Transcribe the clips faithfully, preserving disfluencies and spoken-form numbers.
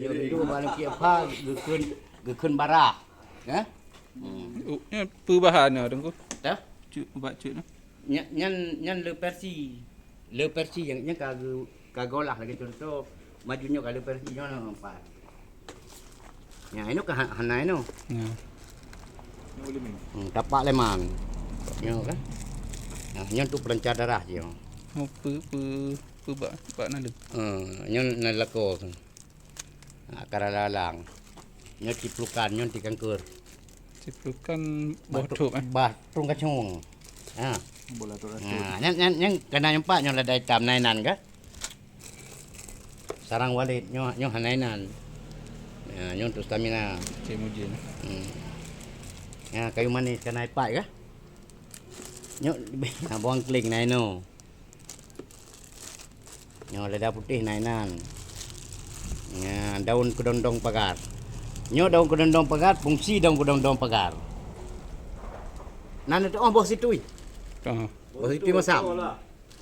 Nyoe dua bak leuki apa geukheun, geukheun barah. Ya? Hmm. Nyan peue bahan nyoe, Teungku? Dah? Cut, ubat cut nyoe. Nyan, nyan, nyan le Persi. Le Persi nyang, nyang ka geu-, ka geuolah lagèe contoh maju nyoe ka le Persi nyoe nampak. Nyan, inoe ka ha-, hana inoe. Ya. Hmm, tapak leman. Nyoe kan. Nah, nyoe untuk pelancar darah je. Oh, peue, peue, peue bak, bak naleueng. Ha, nyoe na lakoe. Ha, ka lalang. Nyoe ciplukan, nyoe anti kanker. Ciplukan boh Bah tu-, thôk, eh? Bah trung kacung. Ha. Bola tu racun. Ha, nyan, nyan, nyan kana nyoe pat nyoe lada itam nainan ka? Sarang walet nyoe, nyoe hana inan. Ha, nyoe untuk stamina. Cik Mujin. Hmm. Ha, kayu manis kana ipat ka? Nyoe, ha, bawang kling na inoe. Nyoe lada putéh na inan. Nyan daun keudondong pagar. Nyoe daun keudondong pagar, fungsi daun keudondong pagar. Na neuteu'oh boh situi. Ah. Boh situi masam.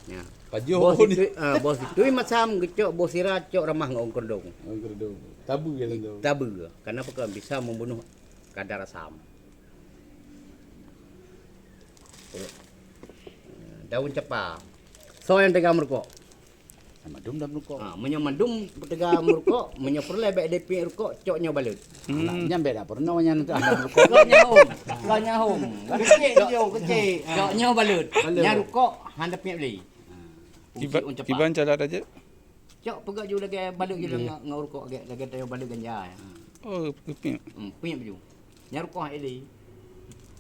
Nyan. Pajoh boh situi, ah, boh situi masam geucok boh sira cok ramah ngon keudong. Ngon keudong. Tabeue ya, tabeue. Tabeue. Karena apa? Bisa membunuh kadar asam. Daun capa. Soe nyang teuga meurukok? Mandum dah meurukok. Ha, meunyoe mandum teuga meurukok, meunyoe peureulèe bèk dipeuet rukok, cok nyoe balot. Hmm. Nyan bèk dak peurunoe nyan teuga meurukok. Cok nyoe hom. Cok nyoe hom. Kecek nyoe, kecek. Cok nyoe balot. Balot. Nyan rukok hana peuet lé. Ha. Kiban, kiban cara dah je. Cok peugah ju lagèe balot ju ngon, ngon rukok lagèe, lagèe tayo balot ganja. Ha. Oh, peuet. Hmm, peuet ju. Nyan rukok ilé.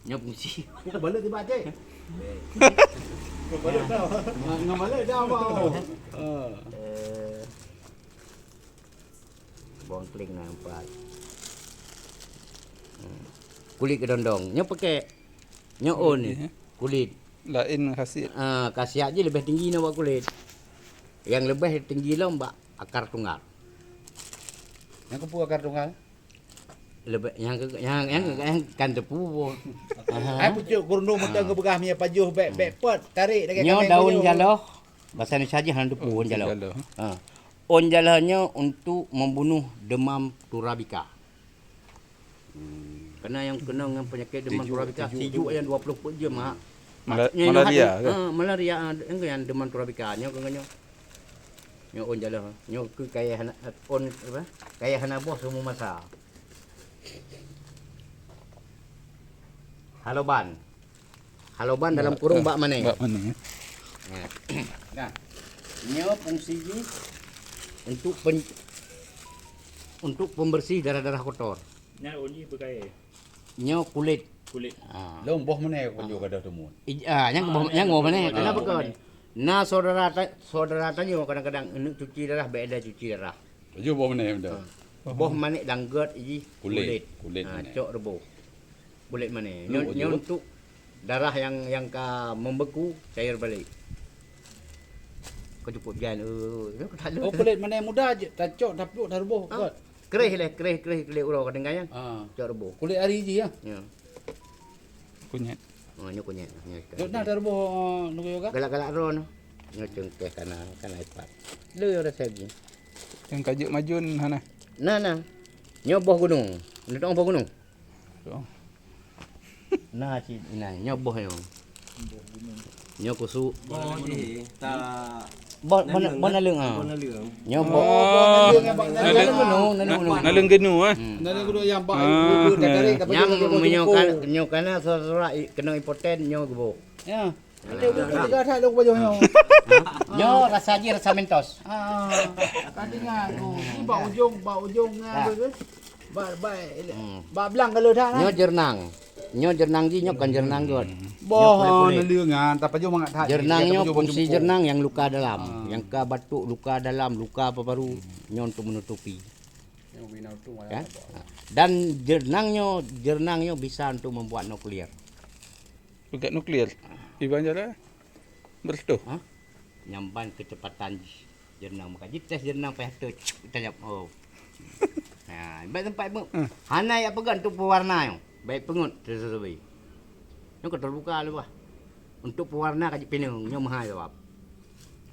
Nyan fungsi. Balot tiba cek. Balot dah. Ngan balot dah apa? Eh. Bawang kling na empat. Hmm. Kulit keudondong. Nyoe pakai. Nyoe ôn. Kulit, eh? Kulit. Laén khasiat. Ah, khasiat jih leubeh tinggi nyoe bak kulit. Nyang leubeh tinggi lom bak akar tunggal. Nyang keupeue akar tunggal? Leubeh nyang, nyang, nyang, nyang kan teupeu. Aha. Hai pucuk gurundong mantong geupeugah mie pajoh bèk, bèk pot, tarék lagèe nyoe daun jaloh. Bahasa Indonesia jih hana teupeu ôn jaloh. Ôn jaloh. Ha. Ôn jaloh nyoe untuk membunuh demam turabika. Karena nyang keunong ngon peunyakét demam turabika, sijuek nyan dua ploh peuet jeuem, ha. Mala-, malaria ke? Ha, malaria, ha, nyang demam turabika. Nyoe keuh nyoe. Nyoe ôn jaloh. Nyoe keuh kayèe hana, ôn apa? Kayèe hana boh seumeu masa. Haloban. Haloban dalam kurung bak manéh. Bak manéh. Nah, nyoe fungsi jih untuk pen-, untuk pembersih darah-darah kotor. Nyan ôn jih beukai. Nyoe kulit. Kulit. Ha. Lôn boh manéh kujok gadoh teumon. Ah, nyang boh, nyang boh manéh. Kenapa kon? Na saudara ta-, saudara tanyoe kadang-kadang neuk cuci darah, bèk lé cuci darah. Laju boh manéh benda. Ha. Boh manéh dan gèt jih kulit. Kulit. Kulit manéh. Ha, cok reuboh. Kulit manéh. Nyoe, nyoe untuk darah yang, yang ka membeku, cair balik. Kau cukup jan, eh, nyoe ka tak ada. Oh, kulit manéh muda je, tacok, tapluek, tareuboh, ha, kot. Kreh lé, kreh, kreh, kreh uroe kadang-kadang. Ha. Cok reuboh. Kulit ari jih, ya? Ya. Kunyit. Oh, nyoe kunyit. Nyoe. Dok na tareuboh, nunggu yoga? Galak-galak droe nyoe. Nyoe cengkeh kana, kana ipat. Le yo resep jih. Nyang ka jeuet majun hana. Na, na. Nyoe boh gunong. Neutong boh gunong. Oh. Na cit inan, nyoe boh nyoe. Nyoe kusuk. Boh jih, ta- Boh, boh na-, boh naleueng, ah. Boh naleueng. Nyoe boh. Oh, naleueng, naleueng. Naleueng geuno, naleueng geuno. Naleueng geuno, eh. Hmm. Naleueng geuno nyang bak, ah, bubur dah tarik, tapi nyoe nyoe kan, nyoe kana surat-surat i-, keunoe impoten nyoe geuboh. Ya. Ada buku tiga that dong baju nyoe. Nyoe rasa jih rasa mentos. Ah, ka ingat tu. Ni bak ujong, bak ujong, ah, apa tu? Bak, bak, bak belang kalau dah. Nyoe jeurnang. Nyoe jeurnang jih, nyoe kon jeurnang gèt. Boh, naleueng ah, tapi jong mangat that. Jeurnang nyoe fungsi jeurnang nyang luka dalam, nyang ka batuk, luka dalam, luka paru-paru, nyoe untuk menutupi. Ya. Dan jeurnang nyoe, jeurnang nyoe bisa untuk membuat nuklir. Peugah nuklir. Iban jalan. Beureutoh. Ha? Nyang ban keucepatan jih jeurnang meuka. Jites jeurnang payah teuh, tajam. Oh. Ha, bak teumpat beu. Hmm. Hana jak peugah untuk peuwarna nyoe. Baik peungeut teuseuseubei. Nyoe ka teubuka leubah. Untuk peuwarna ka jipineung, nyoe meuhai sabab.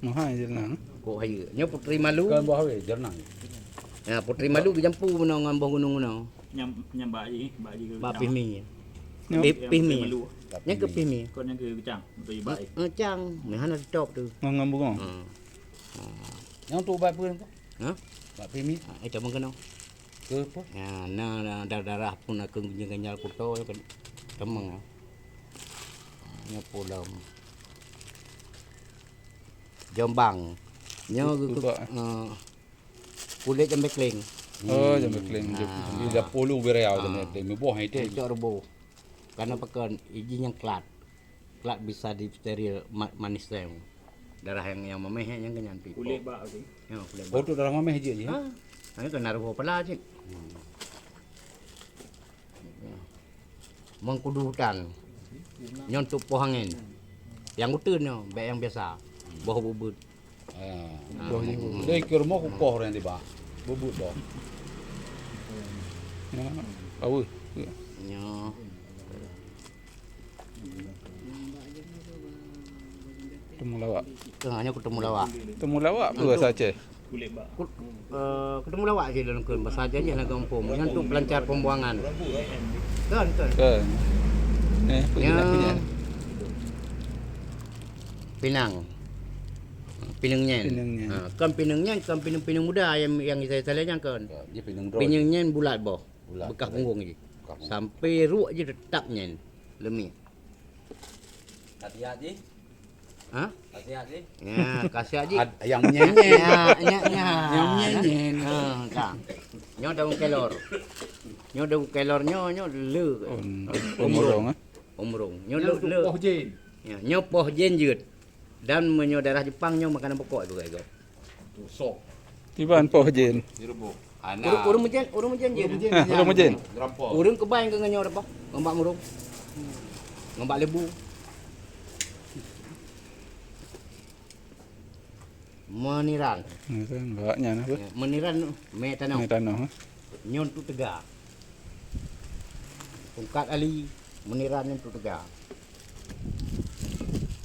Meuhai jeurnang. Kok hayeue. Nyoe putri malu. Bukan buah weh, jeurnang. Ya, Putri Malu geujampu meunoe ngon boh gunong meunoe. Nyang, nyang bak jih, bak jih Bak keucang. Pih mi. Nyo. Pih, pih mi. Nyang keu pih mi. Kon nyang keu keucang, beutôi bak jih. Eh, eh, cang. Meuhana top tu. Ngon, ngon bungo. Hmm. Nyang tu bak peue? Ha? Bak pih mi. Ah, eh, tamong keunoe. Keu apa? Ya, na, na darah-darah pun akan ganjal kuto kan. Tamong. Nyo pulang. Jombang. Nyo Ubak. Eh, Kulét jambai kleng. Oh, jambai kleng. Di dapur lu bereau jambai kleng. Muboh hai teh. Cok ruboh. Karena pakon iji nyang klat. Klat bisa disteril ma-, manis teh. Darah yang, yang mameh nyang kenyan pi. Kulét bak tu. Ya, kulét bak. Oh, tu darah mameh je, je. Ha. Ini kena ruboh pala je. Mengkudu hutan. Nyoe untuk poh angin. Yang uteuen nyoe, bèk yang biasa. Boh bubut. Ah. Boh jih. Dai keu rumoh kukoh orang tiba. Bubut boh. Ya, bagus. Nyoe. Temulawak. Tengah nyoe kutemulawak. Temulawak apa bahasa Aceh? Ku-, eh, kutemulawak je dalam keun bahasa Aceh je lagu kampung. Yang tu pelancar pembuangan. Kan, kan. Kan. Eh, apa Ya. Pinang. Pinang nyen. Pinang nyen. Ha, kan pinang nyen, kan pinang-pinang muda yang, yang saya salah nyang kan. Ya, dia pinang drone. Pinang nyen bulat boh. Bulat. Bekas punggung je. Bekas punggung. Sampai ruek je tetap nyen. Lemi. Hati-hati. Ha? Kasiat jih. Ya, kasiat jih. Ad-, yang nyenyen. Ya, ya, ya. Yang nyenyen. Ha, ka. Nyoe daun kelor. Nyoe daun kelor nyoe, nyoe le. Om-, omrong, eh? Omrong. Nyoe le, le. Poh jin. Ya, nyoe poh jin jeuet. Dan meunyoe darah Jepang nyoe makanan pokok juga itu. Sok. Iban poh jin. Direbus. Ureueng, ureueng meujén, ureueng meujén jén. Ureueng meujén. Ureueng keubah nyang keu ngon nyoe reupah, ngon bak murung. Ngon bak lebu. Meuniran. Meuniran, bak nyan apa? Ya, meuniran mé tanoh. Mé tanoh, eh? Nyoe untuk teuga. Tungkat ali, meuniran nyoe untuk teuga.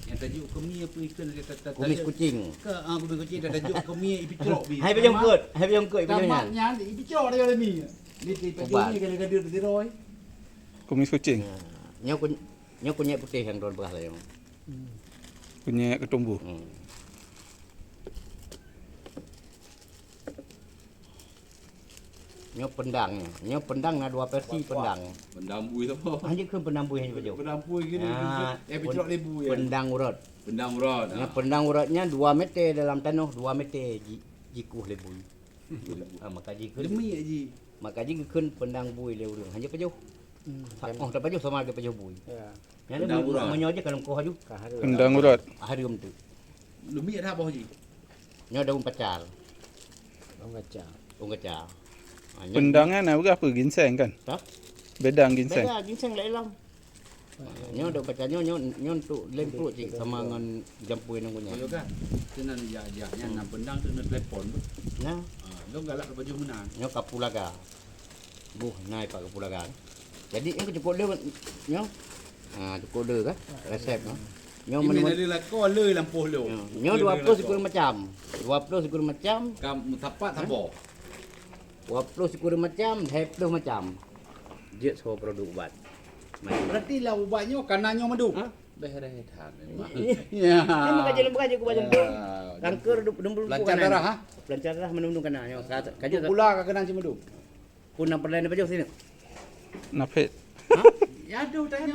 Nyang tajok keu mi apa ikan? Kumis kucing. Ka, ah, kumis kucing, dah tajok keu mi, ipicok bi. Hai, pajong kot, hai, pajong kot, pajong nyan. Tamat nyan, ipicok dah mi. Ni ti pajong ni kena gaduh di roi. Kumis kucing. Ya. Nyoe kun-, nyoe kunyit putih yang tuan peugah tadi. Kunyit ketumbuh. Hmm. Nyoe pendang nyoe. Nyoe pendang na dua versi pendang. Pendang bui apa? Hanjeuet kheun pendang bui hanjeuet pajoh. Pendang bui gini. Ah, eh, picok lebu ya. Pendang urat. Pendang urat. Nyoe pendang urat nyan dua meter dalam tanoh, dua meter ji-, jikuh lebu. Ah, maka jikheun. Demi ya ji. Maka jikheun pendang bui lé ureueng. Hanjeuet pajoh. Hmm. Oh, tapajoh sama ada pajoh bui. Ya. Nyan pendang urat. Meunyoe je ka lungkoh aju. Ka hareuem. Pendang urat. Hareuem tu. Lumi ada boh ji. Nyoe daun pacar. Daun kaca. Daun kaca. Ha, nyoe pendang nyan na peugah apa? Ginseng kan? Ha? Bedang ginseng. Beda, ginseng lain lam. Ha, nyoe daun pacar nyoe, nyoe, nyoe untuk lem perut cik sama ngon jampui nang kunyit. Kalau kan, kena ni ya, ya, yang nak pendang tu nak telepon tu. Nah. Ha, lo galak baju menang. Nyoe kapulaga. Buh, nai pak kapulaga. Jadi, nyoe cukup le nyoe. Ha, cukup le kan? Resep nyoe. Nyoe menu-, menu le lakoe le lampôh lo. Nyoe, nyoe dua ploh sikureueng macam. Dua ploh sikureueng macam. Kam mutapat sabo. Dua ploh sikureueng macam, hai ploh macam. Jeuet soe produk ubat. Berarti lah ubat nyoe kana nyoe madu. Ha? Beh reh that memang. Ya. Memang kaji lembah je ku baca betul. Kanker dum-, dum-, dum-, pelancar darah, ha? Pelancar darah menu-menu kana nyoe. Ka-, kaji pula ka kena cemadu. Pun nan perdai ni pajoh sini. Napit. Ha? Ya aduh tanya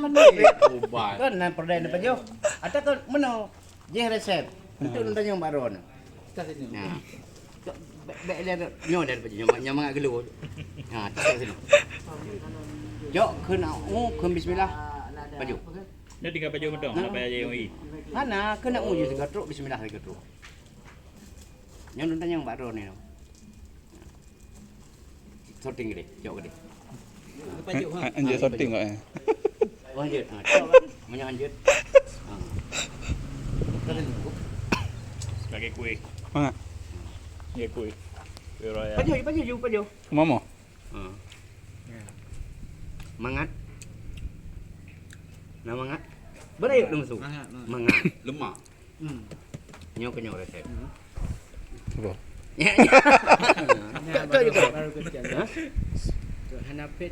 ubat. Kan nan perdai ni pajoh. Atau kan meno? Jih resep. Untuk nan tanya Mbak Ron. Nah. Bek, bek dia nyoe dari pajoh nyoe, nyoe mangat gelu. Ha, tak sini. Jok kena u kena bismillah. Pajoh. Dia tinggal pajoh betul. Nak payah jadi U I. Hana kena u je tiga truk bismillah tiga truk. Nyoe nan tanya Mbak Ron ni. Shooting gede, cok gede. Anjir shooting kok eh. Oh, anjir. Ha, cok kan. Banyak anjir. Ha. Sebagai kuih. Ha. Ya kuih. Kuih raya. Pajoh, pajoh, pajoh. Mama. Ha. Mangat. Nah, mangat. Berayu dong su. Mangat, mangat. Mangat. Lemak. Hmm. Nyoe keunyoe resep. Hmm. Apa? Ya, ya. Tak, tak juga. Baru kecil. Ha?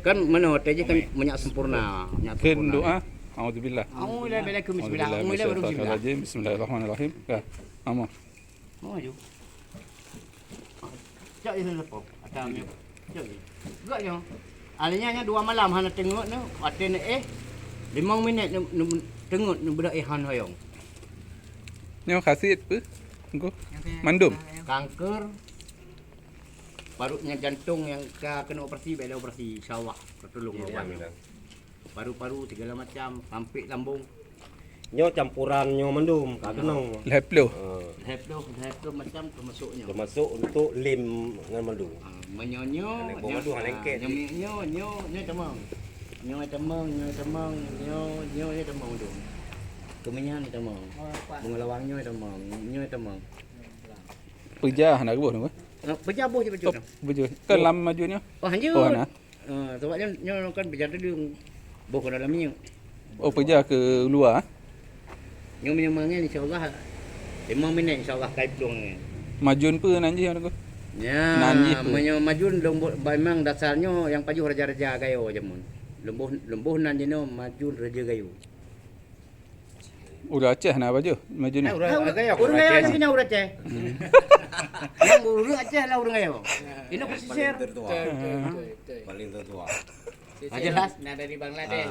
Kan mana hotel je kan minyak sempurna, minyak sempurna. Kheun doa. Auzubillah. Auzubillah, bismillah. Auzubillah, bismillahirrahmanirrahim. Ya. Amoh. Mau maju. Cak je sana po. Atas ni. Cak je. Gerak je. Alanya nya dua malam hana teungeut ni, watèe ni eh, limong minit ni, ni teungeut ni beudak eh han hoyong. Nyoe khasiat peue? Engko. Mandum. Kanker paru nyan jantong nyang ka kena operasi, bèk lé operasi, insya Allah, ka tulông Allah. Paru-paru segala macam, sampé lambung. Nyoe campuran nyoe mandum, ka keunong. Lhèe ploh. Ha. Lhèe ploh, lhèe ploh macam termasuk nyoe. Termasuk untuk lem ngon mandum. Ha, meunyoe nyoe, nyoe, nyoe, nyoe, nyoe tamong. Nyoe tamong, nyoe tamong, nyoe, nyoe, nyoe tamong mandum. Kemenyan tamong. Bunga lawang nyoe tamong, nyoe tamong. Peujah hana geuboh nyoe? Ha, peujah boh je bacut. Oh, peujah. Kan lam majun nyoe? Oh, hanjeuet. Oh, hana. Ah, sebab nyoe, nyoe kan bijah teudeueng. Boh keunoe lam minyeuk. Oh, peujah keu luwa, eh? Nyoe meunyoe mangen, insya Allah, limong minit, insya Allah, kai plueng angén. Majun peue nan jih, Teungku? Ya, nan jih peue? Meunyoe majun, lôn bo-, memang dasar nyoe nyang pajoh raja-raja Gayo jameun. Lôn boh, lôn boh nan jinoe majun Raja Gayo. Ureueng Aceh na pajoh majun nyoe? Ureueng Gayo, ureueng Gayo nyoe ureueng Aceh. Nyang ureueng Aceh lah ureueng Gayo. Inoe pesisir. Paling tertua. Paling tertua. Jelas. Nah, dari Bangladesh.